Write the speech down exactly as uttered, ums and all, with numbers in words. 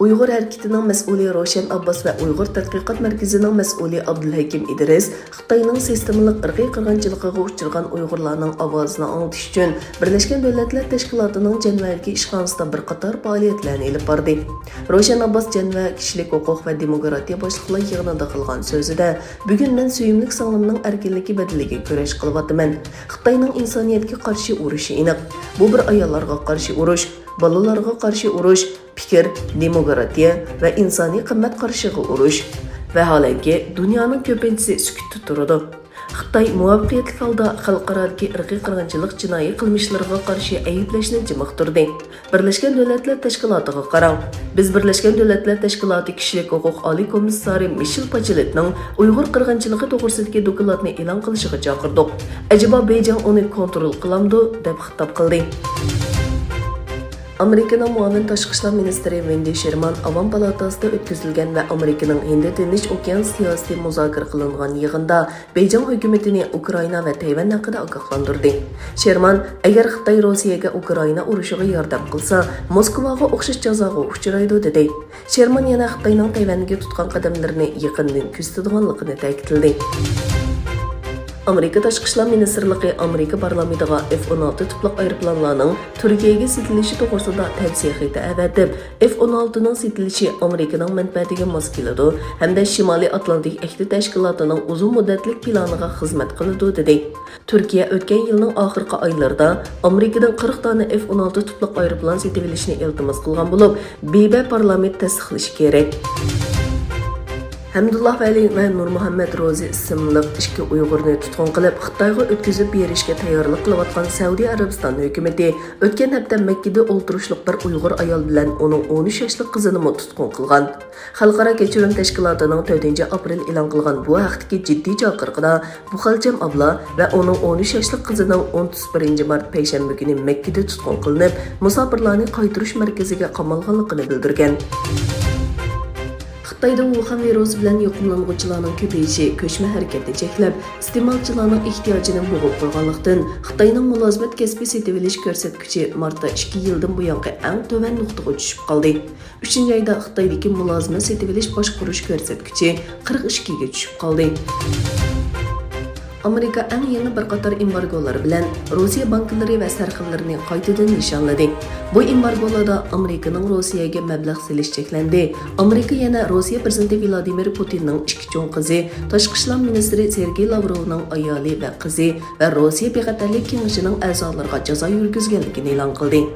ئۇيغۇر ھەرىكىتىنىڭ مەسئۇلى روشەن ئابباس ۋە ئۇيغۇر تەتقىقات مەركىزىنىڭ مەسئۇلى ئابدۇلھەكىم ئىدرىس خىتاينىڭ سىستېمىلىق ئىرقىي قىرغىنچىلىقىغا ئۇچرىغان ئۇيغۇرلارنىڭ ئاۋازىنى ئاڭلىتىش ئۈچۈن بىرلەشكەن دۆلەتلەر تەشكىلاتىنىڭ جەنۋەدىكى ئىشخانىسىدا بىر قاتار پائالىيەتلەرنى ئېلىپ باردى. روشەن ئابباس جەنۋە كىشىلىك ھوقۇق ۋە دېموكراتىيە باشلىقلار يىغىنىدا قىلغان سۆزىدە، بۈگۈن مەن سۆيۈملۈك سىڭلىمنىڭ ئەركىنلىكى بەدىلىگە كۈرەش قىلىۋاتىمەن. خىتاينىڭ ئىنسانىيەتكە قارشى ئۇرۇشى ئېنىق. بۇ بىر ئاياللارغا قارشى ئۇرۇش، بالىلارغا قارشى ئۇرۇش، پىكىر، دېموكراتىيە ۋە ئىنسانىي قىممەت قارىشىغا ئۇرۇش. ۋەھالەنكى، دۇنيانىڭ كۆپىنچىسى سۈكۈتتە تۇرىدۇ. خىتاي مۇۋەپپەقىيەتلىك ھالدا خەلقئارادىكى ئىرقىي قىرغىنچىلىق جىنايى قىلمىشلىرىغا قارشى ئەيىبلەشنى جىمىقتۇردى. بىرلەشكەن دۆلەتلەر تەشكىلاتىغا قاراڭ. بىز بىرلەشكەن دۆلەتلەر تەشكىلاتى كىشىلىك ھوقۇق ئالىي كومىسسارى مىشېل باچېلېتنىڭ ئۇيغۇر قىرغىنچىلىقى توغرىسىدىكى دوكلاتنى ئېلان قىلىشىغا چاقىردۇق. ئەجەبا بېيجىڭ ئۇنى كونترول قىلامدۇ؟ دەپ خىتاب قىلدى. ئامېرىكىنىڭ مۇئاۋىن تاشقى ئىشلار مىنىستىرى ۋېندى شېرمان ئاۋام پالاتاسىدا ئۆتكۈزۈلگەن ۋە ئامېرىكىنىڭ ھىندى تىنچ ئوكيان سىياسىتى مۇزاكىرە قىلىنغان يىغىندا بېيجىڭ ھۆكۈمىتىنى ئۇكرائىنا ۋە تەيۋەن ھەققىدە ئاگاھلاندۇردى. شېرمان، ئەگەر خىتاي روسىيەگە ئۇكرائىنا ئۇرۇشىغا ياردەم قىلسا، موسكۋاغا ئوخشاش جازاغا ئۇچرايدۇ، دېدى. شېرمان يەنە خىتاينىڭ تەيۋەنگە تۇتقان قەدەملىرىنى يېقىندىن كۆزىتىدىغانلىقىنى تەكىتلىدى. ئامېرىكا تاشقى ئىشلار مىنىستىرلىقى ئامېرىكا پارلامېنتىغا ئېف ئون ئالتە تىپلىق ئايروپىلانلارنىڭ تۈركىيەگە سېتىلىشى توغرىسىدا تەۋسىيە خېتى ئەۋەتىپ، ئېف ئون ئالتىنىڭ سېتىلىشى ئامېرىكىنىڭ مەنپەئەتىگە ماس كېلىدۇ ھەمدە شىمالىي ئاتلانتىك ئەھدى تەشكىلاتىنىڭ ئۇزۇن مۇددەتلىك پىلانىغا خىزمەت قىلىدۇ، دېدى. تۈركىيە ئۆتكەن يىلنىڭ ئاخىرقى ئايلىرىدا ئامېرىكىدىن قىرىق دانە ئېف ئون ئالتە تىپلىق ئايروپىلان سېتىۋېلىشنى ئىلتىماس قىلغان بولۇپ، بىبە پارلامېنت تەستىقلىشى كېرەك. ھەمدۇللا ۋەلى ۋە نۇرمۇھەممەت روزى ئىسىملىق ئىككى ئۇيغۇرنى تۇتقۇن قىلىپ، خىتايغا ئۆتكۈزۈپ بېرىشكە تەييارلىق قىلىۋاتقان سەئۇدى ئەرەبىستان ھۆكۈمىتى ئۆتكەن ھەپتە مەككىدە ئولتۇرۇشلۇق بىر ئۇيغۇر ئايال بىلەن ئۇنىڭ ئون ئۈچ ياشلىق قىزىنىمۇ تۇتقۇن قىلغان. خەلقئارا كەچۈرۈم تەشكىلاتىنىڭ تۆتىنچى ئاپرېل ئېلان قىلغان بۇ ھەقتىكى جىددىي چاقىرىقىدا، بۇ خالچەم ئابلا ۋە ئۇنىڭ ئون ئۈچ ياشلىق قىزىنىڭ ئوتتۇز بىرىنچى مارت پەيشەنبە كۈنى مەككىدە تۇتقۇن قىلىنىپ، مۇساپىرلارنى قايتۇرۇش مەركىزىگە قامالغانلىقىنى بىلدۈرگەن. خىتايدا ۋۇخەن ۋىرۇسى بىلەن يۇقۇملانغۇچىلارنىڭ كۆپىيىشى كۆچمە ھەرىكەتنى چەكلەپ، ئىستېمالچىلارنىڭ ئېھتىياجىنى بوغۇپ قويغانلىقتىن، خىتاينىڭ مۇلازىمەت كەسپى سېتىۋېلىش كۆرسەتكۈچى مارتتا ئىككى يىلدىن بۇيانقى ئەڭ تۆۋەن نۇقتىغا چۈشۈپ قالدى. ئۈچىنچى ئايدا خىتايدىكى مۇلازىمەت سېتىۋېلىش باشقۇرۇش كۆرسەتكۈچى قىرىق ئىككىگە چۈشۈپ قالدى. ئامېرىكا ئەڭ يېڭى بىر قاتار ئېمبارگولار بىلەن روسىيە بانكىلىرى ۋە سەرخىللىرىنى قايتىدىن نىشانلىدى. بۇ ئېمبارگولاردا ئامېرىكىنىڭ روسىيەگە مەبلەغ سېلىش چەكلەندى. ئامېرىكا يەنە روسىيە پىرېزىدېنتى ۋلادىمىر پۇتىننىڭ ئىككى چوڭ قىزى، تاشقى ئىشلار مىنىستىرى سېرگېي لاۋروۋنىڭ ئايالى ۋە قىزى ۋە روسىيە بىخەتەرلىك كېڭىشىنىڭ ئەزالىرىغا جازا يۈرگۈزگەنلىكىنى ئېلان قىلدى.